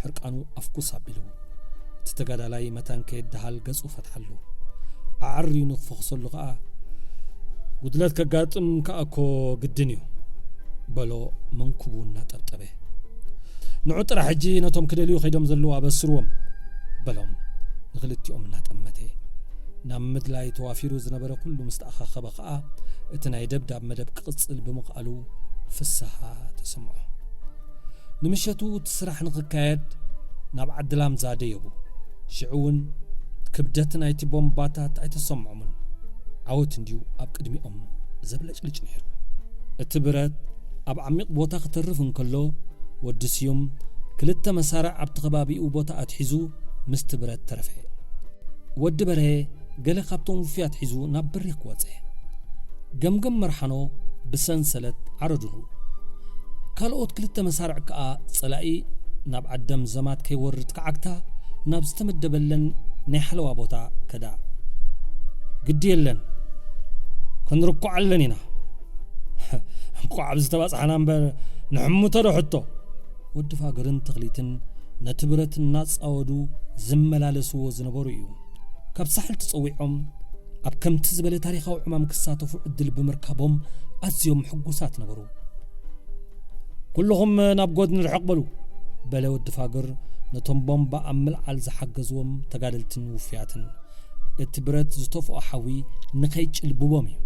ሕርቃኑ ኣፍኩስ ኣቢሉ። እቲ ተጋዳላይ መታን ከየደሃል ገጹ ፈትሓሉ። ኣዐርዩ ንክፈኽሰሉ ከኣ፣ ጉድለት ከጋጥም ከኣ እኮ ግድን እዩ፣ በሎ መንኩቡ እናጠብጠበ። ንዑ ጥራሕ ሕጂ ነቶም ክደልዩ ከይዶም ዘለዉ ኣበስርዎም፣ በሎም ንክልቲኦም እናጠመተ። ናብ ምድላይ ተዋፊሩ ዝነበረ ኩሉ ምስ ተኣኻኸበ ከኣ፣ እቲ ናይ ደብዳብ መደብ ክቕጽል ብምኽኣሉ ፍስሃ ተሰምዖ። ንምሸቱ እቲ ስራሕ ንኽካየድ ናብ ዓዲ ላምዛ ደየቡ። ሽዑ እውን ክብደት ናይቲ ቦምባታት ኣይተሰምዖምን። ዓወት እንድዩ ኣብ ቅድሚኦም ዘብለጭልጭ ነይሩ። እቲ ብረት ኣብ ዓሚቕ ቦታ ክተርፍ እንከሎ፣ ወዲ ስዩም ክልተ መሳርዕ ኣብቲ ከባቢኡ ቦታ ኣትሒዙ ምስቲ ብረት ተረፈ። ወዲ በርሀ ገለ ካብቶም ውፍያት ሒዙ ናብ በሪኽ ወጸ። ገምገም መርሓኖ ብሰንሰለት ዓረዱሉ። ካልኦት ክልተ መሳርዕ ከኣ ጸላኢ ናብ ዓደም ዘማት ከይወርድ ክዓግታ ናብ ዝተመደበለን ናይ ሓለዋ ቦታ ከዳ። ግዲ የለን፣ ክንርኮዓለን ኢና። እንቋዕ ኣብዚ ተባጻሕና እምበር፣ ንሕምቶ ዶ ሕቶ? ወዲ ፋግርን ተኽሊትን ነቲ ብረት እናጻወዱ ዝመላለስዎ ዝነበሩ እዩ። ካብ ሳሕል ተጸዊዖም ኣብ ከምቲ ዝበለ ታሪኻዊ ዕማም ክሳተፉ ዕድል ብምርካቦም ኣዝዮም ሕጉሳት ነበሩ። "ኩልኹም ናብ ጎድኒ ርሕቕ በሉ" በለ ወዲ ፋግር ነቶም ቦምባ ኣብ ምልዓል ዝሓገዝዎም ተጋደልትን ውፉያትን። እቲ ብረት ዝተፍኦ ሓዊ ንኸይጭልብቦም እዩ።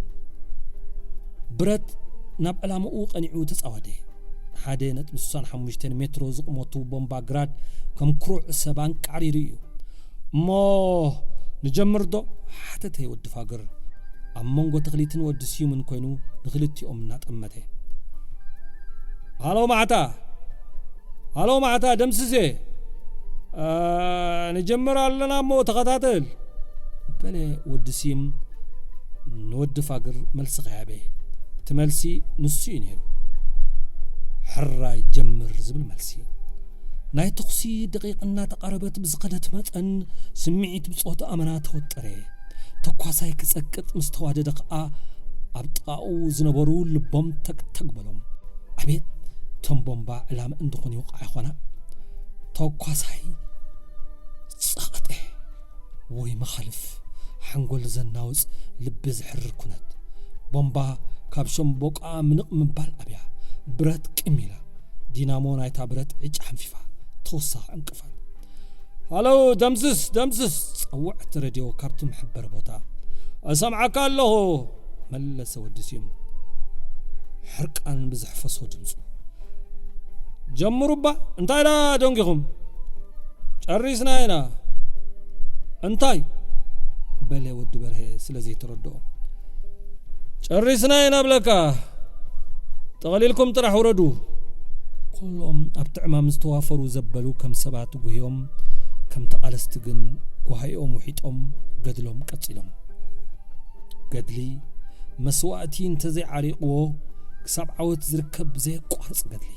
ብረት ናብ ዕላምኡ ቀኒዑ ተጻወደ። ሓደ ነጥቢ ስሳን ሓሙሽተን ሜትሮ ዝቕመቱ ቦምባ ግራድ ከም ክሩዕ ሰብ ኣንቃዕሪሩ እዩ። "እሞ ንጀምር ዶ?" ሓተተ ወዲ ፋግር ኣብ መንጎ ተኽሊትን ወዲ ስዩምን ኮይኑ ንኽልቲኦም እናጠመተ። "ሃሎ ማዕታ! ሃሎ ማዕታ! ደምስሴ! አ፣ ንጀምር ኣለና እሞ ተኸታተል!" በለ ወዲ ስዩም ንወዲ ፋግር መልሲ ከይሃበ። እቲ መልሲ ንሱ እዩ ነይሩ። "ሕራይ ጀምር" ዝብል መልሲ። ናይ ተኹሲ ደቂቕ እናተቓረበት ብዝኸደት መጠን፣ ስምዒት ብጾቱ ኣመና ተወጠረ። ተኳሳይ ክጸቅጥ ምስ ተዋደደ ከኣ፣ ኣብ ጥቓኡ ዝነበሩ ልቦም ተግተግ በሎም። ኣቤት፣ እቶም ቦምባ ዕላማ እንድኾኑ ይወቕዓ ይኾና? ተኳሳይ ጸቐጠ። ወይ መኻልፍ፣ ሓንጎል ዘናውጽ፣ ልቢ ዝሕርር ኩነት። ቦምባ ካብ ሸምቦቃ ምንቕ ምባል ኣብያ። ብረት ቅም ኢላ። ዲናሞ ናይታ ብረት ዕጫ ሓንፊፋ። ተወሳኺ ዕንቅፋት። "ሃሎ፣ ደምስስ፣ ደምስስ!" ጸውዐት ሬድዮ ካብቲ መሐበሪ ቦታ። "እሰምዓካ ኣለኹ!" መለሰ ወዲ ስዩም። ሕርቃን ብዘሕፈሶ ድምጹ። "ጀምሩ እባ፣ እንታይ ደኣ ደንጊኹም?" "ጨሪስና ኢና።" "እንታይ?" በለ ወዲ በርሀ ስለ ዘይተረድኦ። "ጨሪስና ኢና እብለካ። ጠቕሊልኩም ጥራሕ ውረዱ።" ኩሎም ኣብቲ ዕማም ዝተዋፈሩ ዘበሉ ከም ሰባት ጉህዮም፣ ከም ተቓለስቲ ግን ጓሂኦም ውሒጦም ገድሎም ቀጺሎም። ገድሊ መስዋእቲ እንተዘይዓሪቕዎ፣ ክሳብ ዓወት ዝርከብ ዘየቋርጽ ገድሊ።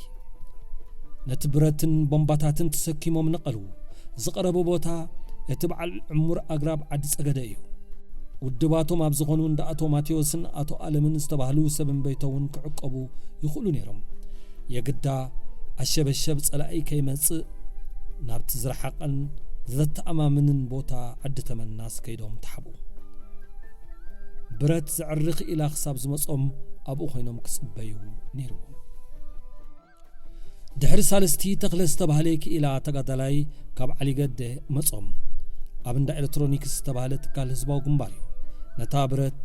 ነቲ ብረትን ቦምባታትን ተሰኪሞም ነቐሉ። ዝቐረበ ቦታ እቲ በዓል ዕሙር ኣግራብ ዓዲ ጸገደ እዩ። ውድባቶም ኣብ ዝኾኑ እንዳ ኣቶ ማቴዎስን ኣቶ ኣለምን ዝተባህሉ ሰብ እምበይቶ እውን ክዕቀቡ ይኽእሉ ነይሮም። የግዳ ኣሸበሸብ ጸላኢ ከይመጽእ ናብቲ ዝረሓቐን ዘተኣማምንን ቦታ ዓዲ ተመናስ ከይዶም ተሓብኡ። ብረት ዘዕሪ ክኢላ ክሳብ ዝመጾም ኣብኡ ኮይኖም ክጽበዩ ነይርዎም። ድሕሪ ሳልስቲ ተኽለ ዝተባህለ ክኢላ ተጋዳላይ ካብ ዓሊገደ መጾም። ኣብ እንዳ ኤሌክትሮኒክስ ዝተባህለ ትካል ህዝባዊ ግንባር እዩ። ነታ ብረት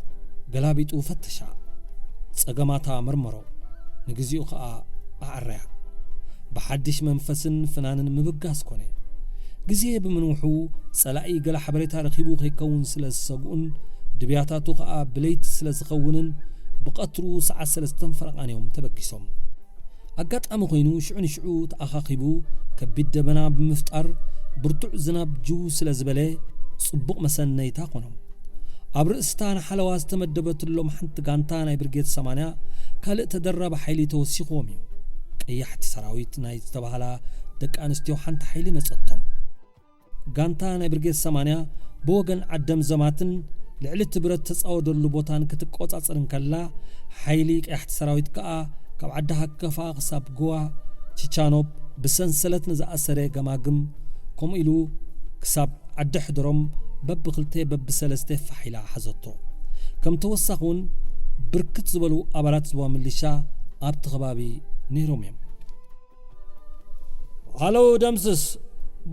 ገላቢጡ ፈተሻ። ጸገማታ መርመሮ። ንግዚኡ ኸኣ ኣዕረያ። ብሓድሽ መንፈስን ፍናንን ምብጋስ ኮነ። ግዜ ብምንውሑ ጸላኢ ገለ ሓበሬታ ረኺቡ ከይከውን ስለ ዝሰግኡን ድብያታቱ ኸኣ ብለይቲ ስለ ዝኸውንን ብቐትሩ ሰዓት ሰለስተን ፈረቓን እዮም ተበጊሶም። ኣጋጣሚ ኮይኑ ሽዑ ንሽዑ ተኣኻኺቡ ከቢድ ደበና ብምፍጣር ብርቱዕ ዝናብ ጅው ስለ ዝበለ ጽቡቕ መሰነይታ ኮኖም። ኣብ ርእስታ ንሓለዋ ዝተመደበትሎም ሓንቲ ጋንታ ናይ ብርጌድ ሰማንያ ካልእ ተደራቢ ሓይሊ ተወሲኽዎም እዩ። ቀያሕቲ ሰራዊት ናይ ዝተባህላ ደቂ ኣንስትዮ ሓንቲ ሓይሊ መጸቶም። ጋንታ ናይ ብርጌድ ሰማንያ ብወገን ዓደም ዘማትን ልዕሊ እቲ ብረት ተጻወደሉ ቦታን ክትቆጻጸር እንከላ፣ ሓይሊ ቀያሕቲ ሰራዊት ከኣ ካብ ዓዲ ሃከፋ ክሳብ ጎዋ ቺቻኖብ ብሰንሰለት ንዝኣሰረ ገማግም፣ ከምኡ ኢሉ ክሳብ ዓዲ ሕደሮም በብክልተ በብሰለስተ ፋሕ ኢላ ሓዘቶ። ከም ተወሳኺ እውን ብርክት ዝበሉ ኣባላት ዝዋ ምልሻ ኣብቲ ከባቢ ነይሮም እዮም። ሃለው ደምስስ፣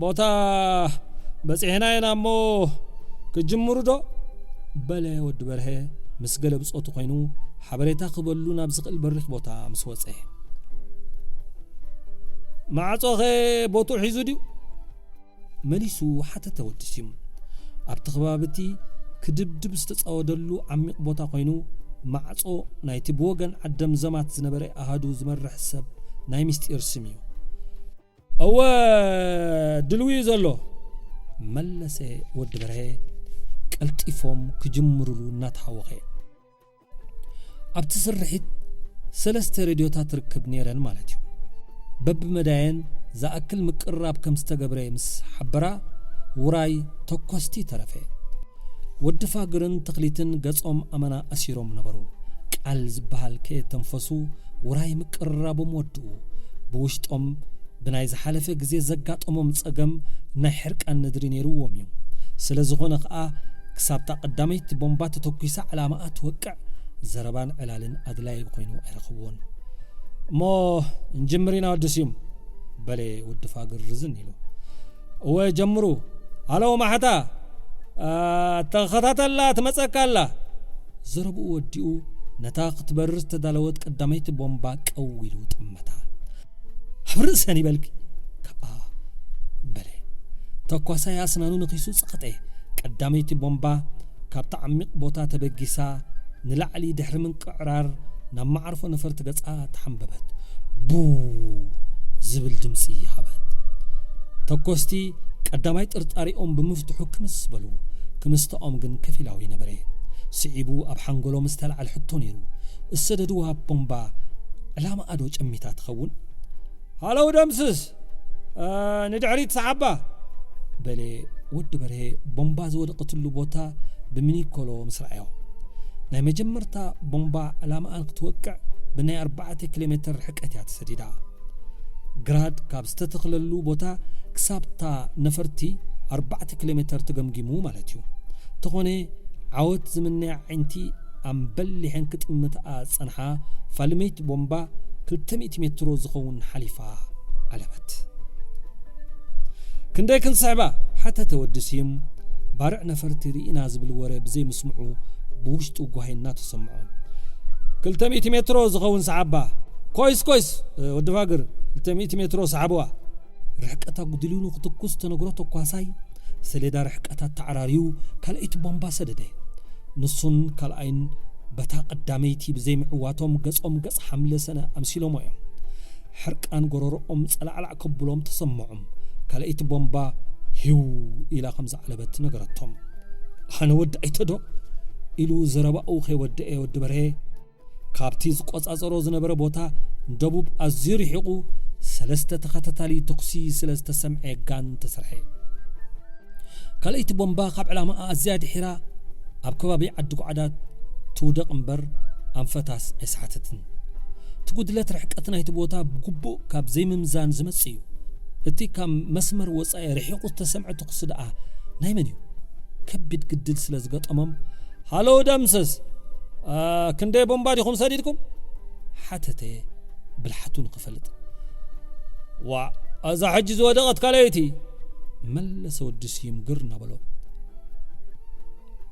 ቦታ በጺሕና ኢና እሞ ክጅምሩ ዶ? በለ ወዲ በርሀ ምስ ገለ ብጾቱ ኮይኑ ሓበሬታ ክበሉ ናብ ዝኽእል በሪኽ ቦታ ምስ ወጸ። ማዕጾኸ ቦትኡ ሒዙ ድዩ? መሊሱ ሓተተ ወዲ ስዩም። ኣብቲ ከባቢ እቲ ክድብድብ ዝተጻወደሉ ዓሚቕ ቦታ ኮይኑ፣ ማዕጾ ናይቲ ብወገን ዓደም ዘማት ዝነበረ ኣሃዱ ዝመርሕ ሰብ ናይ ምስጢር ስም እዩ። እወ፣ ድልዊ እዩ ዘሎ፣ መለሰ ወዲ በርሀ ቀልጢፎም ክጅምሩሉ እናተሃወኸ። ኣብቲ ስርሒት ሰለስተ ሬድዮታት ርክብ ነይረን ማለት እዩ። በብመዳየን ዝኣክል ምቅርራብ ከም ዝተገብረ ምስ ሓበራ፣ ውራይ ተኮስቲ ተረፈ። ወዲ ፋግርን ተኽሊትን ገጾም ኣመና ኣሲሮም ነበሩ። ቃል ዝበሃል ከየተንፈሱ ውራይ ምቅርራቦም ወድኡ። ብውሽጦም ብናይ ዝሓለፈ ግዜ ዘጋጠሞም ጸገም ናይ ሕርቃን ነድሪ ነይርዎም እዩ። ስለ ዝኾነ ኸኣ፣ ክሳብታ ቀዳመይቲ ቦምባ ተተኲሳ ዕላማኣ ትወቅዕ፣ ዘረባን ዕላልን ኣድላዪ ኮይኑ ኣይረኸብዎን። እሞ እንጅምር ኢና ወዲ ስዩም፣ በለ ወዲ ፋግር ርዝን ኢሉ። እወ ጀምሩ። ሃሎ ማሕታ፣ አ፣ ተኸታተላ ትመጸካ ኣላ። ዘረብኡ ወዲኡ ነታ ክትበርር ዝተዳለወት ቀዳመይቲ ቦምባ ቀው ኢሉ ጠመታ። ኣብ ርእሰን ይበልኪ ከኣ በለ። ተኳሳይ ኣስናኑ ነኺሱ ጸቐጠ። ቀዳመይቲ ቦምባ ካብቲ ዓሚቕ ቦታ ተበጊሳ ንላዕሊ ድሕሪ ምንቅዕራር ናብ መዓርፎ ነፈርቲ ገጻ ተሓንበበት። ቡ ዝብል ድምጺ ሃበት። ተኮስቲ ቀዳማይ ጥርጣሪኦም ብምፍትሑ ክምስ በሉ። ክምስተኦም ግን ከፊላዊ ነበረ። ስዒቡ ኣብ ሓንጎሎም ዝተላዕለ ሕቶ ነይሩ። እሰደድዋ ቦምባ ዕላማኣ ዶ ጨሚታ ትኸውን? ሃለው ደምስስ፣ እ፣ ንድሕሪት ሰዓባ፣ በለ ወዲ በርሄ ቦምባ ዝወደቐትሉ ቦታ ብሚኒኮሎ ምስ ረኣዮ። ናይ መጀመርታ ቦምባ ዕላማኣ ንክትወቅዕ ብናይ ኣርባዕተ ኪሎ ሜትር ርሕቀት እያ ተሰዲዳ። ግራድ ካብ ዝተተኽለሉ ቦታ ክሳብታ ነፈርቲ ኣርባዕተ ኪሎ ሜትር ተገምጊሙ ማለት እዩ። ተኾነ ዓወት ዝምነያ ዓይንቲ ኣምበሊሐን ክጥምትኣ ዝጸንሓ ፋልመይቲ ቦምባ ክልተ ሚእቲ ሜትሮ ዝኸውን ሓሊፋ ዓለበት። ክንደይ ክንስሕባ? ሓተተ ወዲ ስዩም። ባርዕ ነፈርቲ ርኢና ዝብል ወረ ብዘይምስምዑ ብውሽጡ ጓሂ እናተሰምዖ። ክልተ ሚእቲ ሜትሮ ዝኸውን ሰዓባ። ኮይስ፣ ኮይስ፣ ወዲ ፋግር፣ ክልተ ሚእቲ ሜትሮ ሰዓብዋ። ርሕቀት ኣጉዲሉ ንክትኩስ ተነግሮ ተኳሳይ፣ ሰሌዳ ርሕቀት ኣተዓራርዩ ካልኣይቲ ቦምባ ሰደደ። ንሱን ካልኣይን በታ ቀዳመይቲ ብዘይምዕዋቶም ገጾም ገጽ ሓምለ ሰነ ኣምሲሎሞ እዮም። ሕርቃን ጎረሮኦም ጸላዕላዕ ከብሎም ተሰምዖም። ካልኣይቲ ቦምባ ሂው ኢላ ከም ዝዓለበት ነገረቶም። ኣነ ወዲ ኣይተዶ ኢሉ ዘረባኡ ከይወደኤ ወዲ በርሄ ካብቲ ዝቆጻጸሮ ዝነበረ ቦታ ንደቡብ ኣዝዩ ርሒቑ ሰለስተ ተኸታታሊ ተኹሲ ስለ ዝተሰምዐ ጋን ተሰርሐ። ካልኣይቲ ቦምባ ካብ ዕላማኣ ኣዝያ ድሒራ ኣብ ከባቢ ዓዲ ጓዕዳት ትውደቕ እምበር ኣንፈታስ ኣይሰሓተትን። እቲ ጉድለት ርሕቀት ናይቲ ቦታ ብግቡእ ካብ ዘይምምዛን ዝመጽእ እዩ። እቲ ካብ መስመር ወጻኢ ርሒቑ ዝተሰምዐ ተኹሲ ደኣ ናይ መን እዩ? ከቢድ ግድል ስለ ዝገጠሞም፣ ሃሎ ደምስስ፣ ኣ፣ ክንደይ ቦምባ ዲኹም ሰዲድኩም? ሓተተ ብልሓቱ ንኽፈልጥ። ዋ፣ እዛ ሕጂ ዝወደቐት ካልኣይቲ፣ መለሰ ወዲ ስዩም ግር እናበሎ።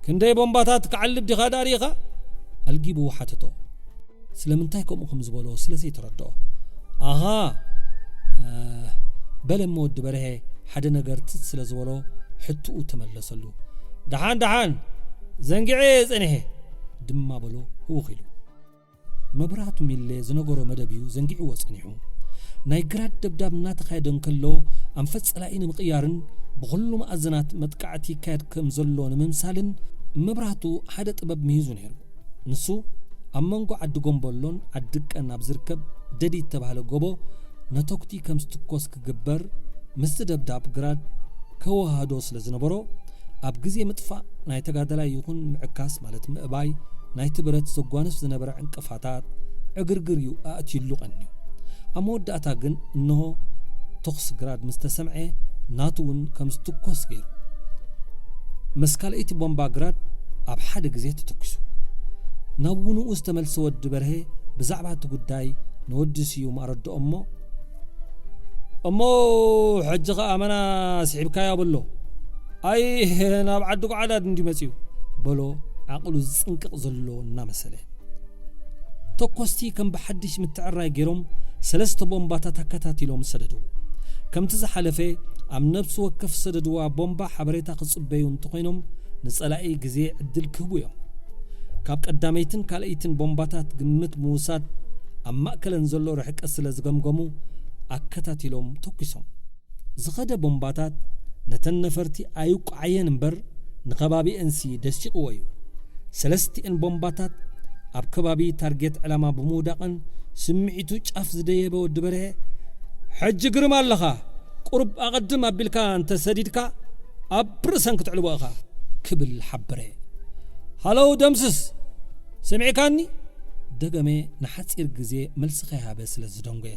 ክንደይ ቦምባታት ክዓልብ ዲኻ ደኣ ርኢኻ? ኣልጊቡ ሓተቶ። ስለምንታይ ከምኡ ከም ዝበሎ ስለ ዘይተረድኦ። ኣሃ፣ እ፣ በለ እሞ ወዲ በርሄ ሓደ ነገር ትዝ ስለ ዝበሎ ሕትኡ ተመለሰሉ። ደሓን፣ ደሓን፣ ዘንጊዐ እየ ጸኒሐ፣ ድማ በሎ ህውኽ ኢሉ። መብራህቱ ሚሌ ዝነገሮ መደብ እዩ ዘንጊዕዎ ጸኒሑ። ናይ ግራት ደብዳብ እናተኻየደ እንከሎ፣ ኣንፈት ጸላኢ ንምቕያርን ብኹሉ መኣዝናት መጥቃዕቲ ይካየድ ከም ዘሎ ንምምሳልን መብራህቱ ሓደ ጥበብ ምሂዙ ነይሩ። ንሱ ኣብ መንጎ ዓዲ ጎምቦሎን ዓዲ ቀን ኣብ ዝርከብ ደዲ ዝተባህለ ጎቦ ነተኩቲ ከም ዝትኮስ ክግበር ምስቲ ደብዳብ ግራድ ከወሃዶ ስለ ዝነበሮ፣ ኣብ ግዜ ምጥፋእ ናይ ተጋዳላይ ይኹን ምዕካስ ማለት ምእባይ ናይቲ ብረት ዘጓንፍ ዝነበረ ዕንቅፋታት ዕግርግር እዩ ኣእትዩሉ ቀንዩ። ኣብ መወዳእታ ግን እንሆ ተኹሲ ግራድ ምስ ተሰምዐ ናቱ እውን ከም ዝትኮስ ገይሩ። ምስ ካልኣይቲ ቦምባ ግራድ ኣብ ሓደ ግዜ ተተኩሱ። ናብ ውንኡ ዝተመልሰ ወዲ በርሄ ብዛዕባ እቲ ጉዳይ ንወዲ ስዩም ኣረድኦ እሞ፣ እሞ ሕጂ ኸኣ መና ስሒብካያ በሎ። ኣይ ናብ ዓዲ ጓዕዳድ እንዲ መጺኡ በሎ ዓቕሉ ዝጽንቅቕ ዘሎ እናመሰለ። ተኮስቲ ከም ብሓድሽ ምትዕራይ ገይሮም ሰለስተ ቦምባታት ኣከታቲሎም ሰደዱ። ከምቲ ዝሓለፈ ኣብ ነብሲ ወከፍ ሰደድዋ ቦምባ ሓበሬታ ክጽበዩ እንተኾይኖም ንጸላኢ ግዜ ዕድል ክህቡ እዮም። ካብ ቀዳመይትን ካልኣይትን ቦምባታት ግምት ምውሳድ ኣብ ማእከለን ዘሎ ርሕቀት ስለ ዝገምገሙ ኣከታቲሎም ተኩሶም። ዝኸደ ቦምባታት ነተን ነፈርቲ ኣይቋዓየን እምበር ንኸባቢአንሲ ደሲቕዎ እዩ። ሰለስቲአን ቦምባታት ኣብ ከባቢ ታርጌት ዕላማ ብምውዳቐን ስምዒቱ ጫፍ ዝደየበ ወዲ በርሀ፣ "ሕጂ ግርም ኣለኻ፣ ቁሩብ ኣቐድም ኣቢልካ እንተ ሰዲድካ ኣብ ርእሰን ክትዕልቦ ኢኻ" ክብል ሓበረ። "ሃለው ደምስስ፣ ሰሚዕካኒ?" ደገመ ንሓጺር ግዜ መልሲ ከይሃበ ስለ ዝደንጎየ።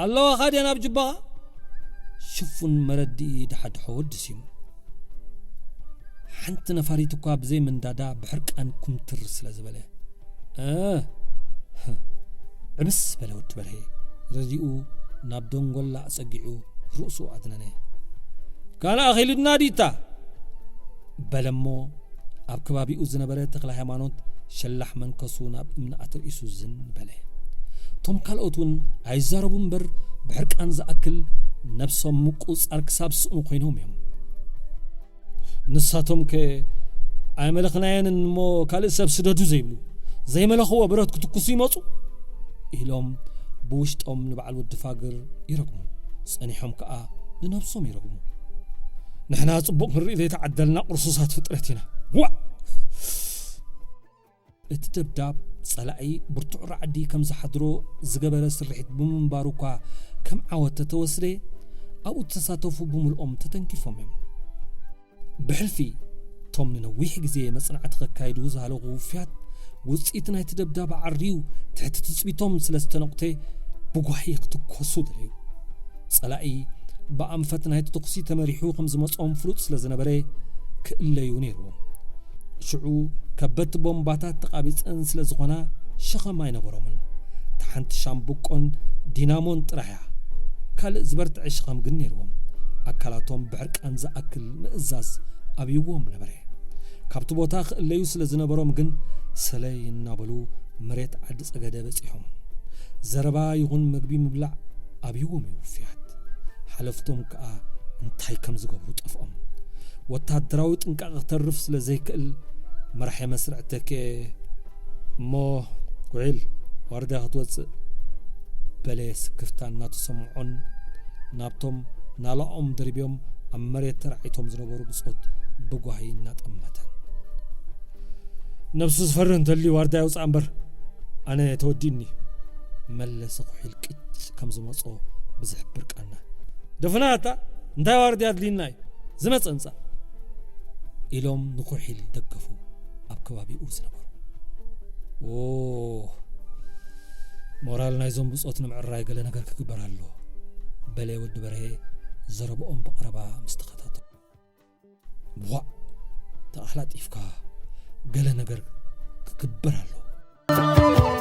"ኣለዋኻ ድየን ኣብ ጅባኻ?" ሽፉን መረድኢ ደሓድሖ ወዲ ሲሙ። ሓንቲ ነፋሪት እኳ ብዘይ ምንዳዳ ብሕርቃን ኩምትር ስለ ዝበለ፣ "እ፣ ዕብስ" በለ ወዲ በርሄ። ረድኡ ናብ ደንጎላ ኣጸጊዑ ርእሱ ኣድነነ። "ካልእ ኣኺሉና ዲታ?" በለሞ ኣብ ከባቢኡ ዝነበረ ተክለ ሃይማኖት ሸላሕ መንከሱ ናብ እምኒ ኣተርኢሱ ዝን በለ። እቶም ካልኦት እውን ኣይዛረቡ እምበር ብሕርቃን ዝኣክል ነብሶም ምቁጻር ክሳብ ዝስእኑ ኮይኖም እዮም። "ንሳቶም ከ ኣይመለኽናየንን እሞ ካልእ ሰብ ስደዱ ዘይብሉ፣ ዘይመለኽዎ ብረት ክትኩሱ ይመጹ?" ኢሎም ብውሽጦም ንበዓል ወዲ ፋግር ይረግሙ፣ ጸኒሖም ከኣ ንነብሶም ይረግሙ። "ንሕና ጽቡቕ ክንርኢ ዘይተዓደልና ቁርሱሳት ፍጥረት ኢና። ዋእ!" እቲ ደብዳብ ጸላኢ ብርቱዕ ራዕዲ ከም ዝሓድሮ ዝገበረ ስርሒት ብምንባሩ እኳ ከም ዓወት ተተወስደ፣ ኣብኡ ዝተሳተፉ ብምልኦም ተተንኪፎም እዮም። ብሕልፊ እቶም ንነዊሕ ግዜ መጽናዕቲ ከካይዱ ዝሃለኹ ውፍያት፣ ውጽኢት ናይቲ ደብዳብ ኣዕርዩ ትሕቲ ትጽቢቶም ስለ ዝተነቑተ፣ ብጓሂ ክትኮሱ ደለዩ። ጸላኢ ብኣንፈት ናይቲ ተኹሲ ተመሪሑ ከም ዝመጾም ፍሉጥ ስለ ዝነበረ፣ ክእለዩ ነይርዎም። ሽዑ ከበድቲ ቦምባታት ተቓቢጸን ስለ ዝኾና፣ ሸኸም ኣይነበሮምን። እታ ሓንቲ ሻምብቆን ዲናሞን ጥራሕ እያ። ካልእ ዝበርትዐ ሸኸም ግን ነይርዎም። ኣካላቶም ብሕርቃን ዝኣክል ምእዛዝ ኣብይዎም ነበረ። ካብቲ ቦታ ክእለዩ ስለ ዝነበሮም ግን፣ ሰለይ እናበሉ መሬት ዓዲ ጸገደ በጺሖም። ዘረባ ይኹን መግቢ ምብላዕ ኣብይዎም እዩ ውፍያት። ሓለፍቶም ከኣ እንታይ ከም ዝገብሩ ጠፍኦም። ወተሃደራዊ ጥንቃቐ ክተርፍ ስለ ዘይክእል፣ መራሒ መስርዕ ተክኤ፣ "እሞ ውዒል፣ ዋርድያ ክትወጽእ" በለ ስክፍታ እናተሰምዖን ናብቶም ናላኦም ደርብዮም ኣብ መሬት ተራዒቶም ዝነበሩ ብጾት ብጓሂ እናጠመተን። ነብሱ ዝፈርህ እንተልዩ ዋርድያ ይውጻእ እምበር፣ ኣነ ተወዲኒ፣ መለሰ ኩሒል ቅጭ ከም ዝመጾ ብዝሕብር ቃና። ደፍና ኣታ፣ እንታይ ዋርድያ ኣድልዩና እዩ? ዝመጸ ምጻእ፣ ኢሎም ንኩሒል ደገፉ ኣብ ከባቢኡ ዝነበሩ። ኦ፣ ሞራል ናይዞም ብጾት ንምዕራይ ገለ ነገር ክግበር ኣሎ፣ በለ ወዲ በርሄ ዘረብኦም ብቐረባ ምስ ተኸታተሉ። ዋእ፣ ተቐላጢፍካ፣ ገለ ነገር ክግበር ኣለዎ።